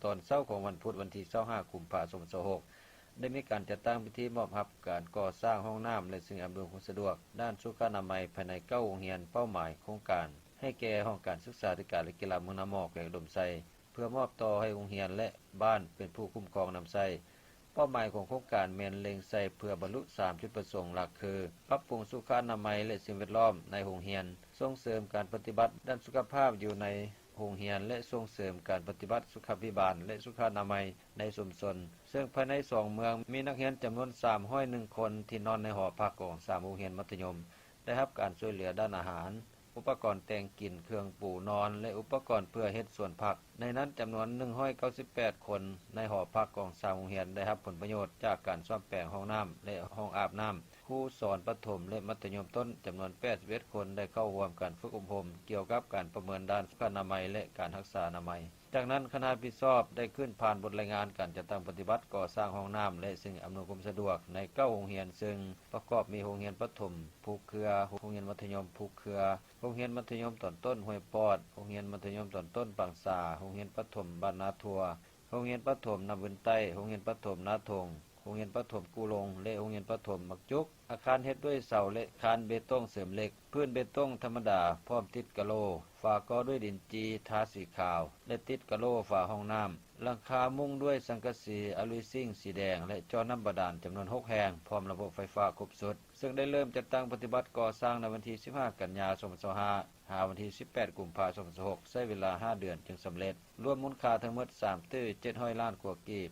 ຕອນເຊົ້າຂອງວັນພຸດ ວັນທີຊາວຫ້າ ກຸມພາ ສອງພັນຊາວຫົກ ໄດ້ມີການຈັດຕັ້ງພິທີມອບຮັບການກໍ່ສ້າງຫ້ອງນ້ຳ ແລະ ສິ່ງອຳນວຍຄວາມສະດວກດ້ານສຸຂະອະນາໄມ ພາຍໃນເກົ້າໂຮງຮຽນເປົ້າໝາຍໂຄງການ ໃຫ້ແກ່ຫ້ອງການສຶກສາທິການ ແລະ ກິລາເມືອງນາໝໍ້ ແຂວງອຸດົມໄຊ ເພື່ອມອບຕໍ່ໃຫ້ໂຮງຮຽນ ແລະ ບ້ານເປັນຜູ້ຄຸ້ມຄອງນຳໃຊ້. ເປົ້າໝາຍຂອງໂຄງການແມ່ນເລັງໃສ່ເພື່ອບັນລຸສາມຈຸດປະສົງຫຼັກຄື ປັບປຸງສຸຂະອະນາໄມ ແລະ ສິ່ງແວດລ້ອມໃນໂຮງຮຽນ, ສົ່ງເສີມການປະຕິບັດດ້ານສຸຂະພາບຢູ່ໃນໂຮງຮຽນ ແລະ ສົ່ງເສີມການປະຕິບັດສຸຂາພິບານ ແລະ ສຸຂະອະນາໄມໃນຊຸມຊົນ, ເຊິ່ງພາຍໃນສອງເມືອງມີນັກຮຽນຈຳນວນສາມຮ້ອຍໜຶ່ງຄົນ ທີ່ນອນໃນຫໍພັກຂອງສາມໂຮງຮຽນມັດທະຍົມ ໄດ້ຮັບການຊ່ວຍເຫຼືອດ້ານອາຫານ, ອຸປະກອນແຕ່ງກິນ, ເຄື່ອງປູນອນ ແລະ ອຸປະກອນເພື່ອເຮັດສວນຜັກ. ໃນນັ້ນຈຳນວນໜຶ່ງຮ້ອຍເກົ້າສິບແປດຄົນໃນຫໍພັກຂອງສາມໂຮງຮຽນໄດ້ຮັບຜົນປະໂຫຍດຈາກການສ້ອມແປງຫ້ອງນ້ຳ ແລະ ຫ້ອງອາບນ້ຳ. ຄູສອນປະຖົມ ແລະ ມັດທະຍົມຕົ້ນຈຳນວນແປດສິບເອັດຄົນໄດ້ເຂົ້າຮ່ວມການຝຶກອົບຮົມກ່ຽວກັບການປະເມີນດ້ານສຸຂະອະນາໄມ ແລະ ການຮັກສາອະນາໄມ. ຈາກນັ້ນຄະນະຮັບຜິດຊອບໄດ້ຂຶ້ນຜ່ານບົດລາຍງານການຈັດຕັ້ງປະຕິບັດກໍ່ສ້າງຫ້ອງນ້ຳ ແລະ ສິ່ງອຳນວຍຄວາມສະດວກໃນເກົ້າໂຮງຮຽນ ເຊິ່ງປະກອບມີໂຮງຮຽນປະຖົມຜູກເຄືອ, ໂຮງຮຽນມັດທະຍົມຜູກເຄືອ, ໂຮງຮຽນມັດທະຍົມຕອນຕົ້ນຫ້ວຍປອດ, ໂຮງຮຽນມັດທະຍົມຕອນຕົ້ນປາງສາ, ໂຮງຮຽນປະຖົມບ້ານນາຖົ່ວ, ໂຮງຮຽນປະຖົມນ້ຳວຶນໃຕ້, ໂຮງຮຽນປະຖົມນາທົ່ງ, ໂຮງຮຽນປະຖົມກູ່ລົງ ແລະ ໂຮງຮຽນປະຖົມໝາກຈຸກ. ອາຄານເຮັດດ້ວຍເສົາ ແລະ ຄານເບຕົງເສີມເຫຼັກ, ພື້ນເບຕົງທຳມະດາ ພ້ອມຕິດກະໂຫຼ, ຝາກໍ່ດ້ວຍດິນຈີ່ທາສີຂາວ ແລະ ຕິດກະໂຫຼຝາຫ້ອງນ້ຳ. ຫຼັງຄາມຸງດ້ວຍສັງກະສີອາລຸຍຊິງສີແດງ ແລະ ເຈາະນ້ຳບາດານຈຳນວນຫົກແຫ່ງ ພ້ອມລະບົບໄຟຟ້າຄົບຊຸດ, ເຊິ່ງໄດ້ເລີ່ມຈັດຕັ້ງປະຕິບັດກໍ່ສ້າງໃນວັນທີສິບຫ້າ ກັນຍາ ສອງພັນຊາວຫ້າ ຫາວັນທີສິບແປດ ກຸມພາ ສອງພັນຊາວຫົກ ໃຊ້ເວລາຫ້າເດືອນຈຶ່ງສຳເລັດ, ລວມມູນຄ່າທັງໝົດສາມຕື້ເຈັດຮ້ອຍລ້ານກວ່າກີບ.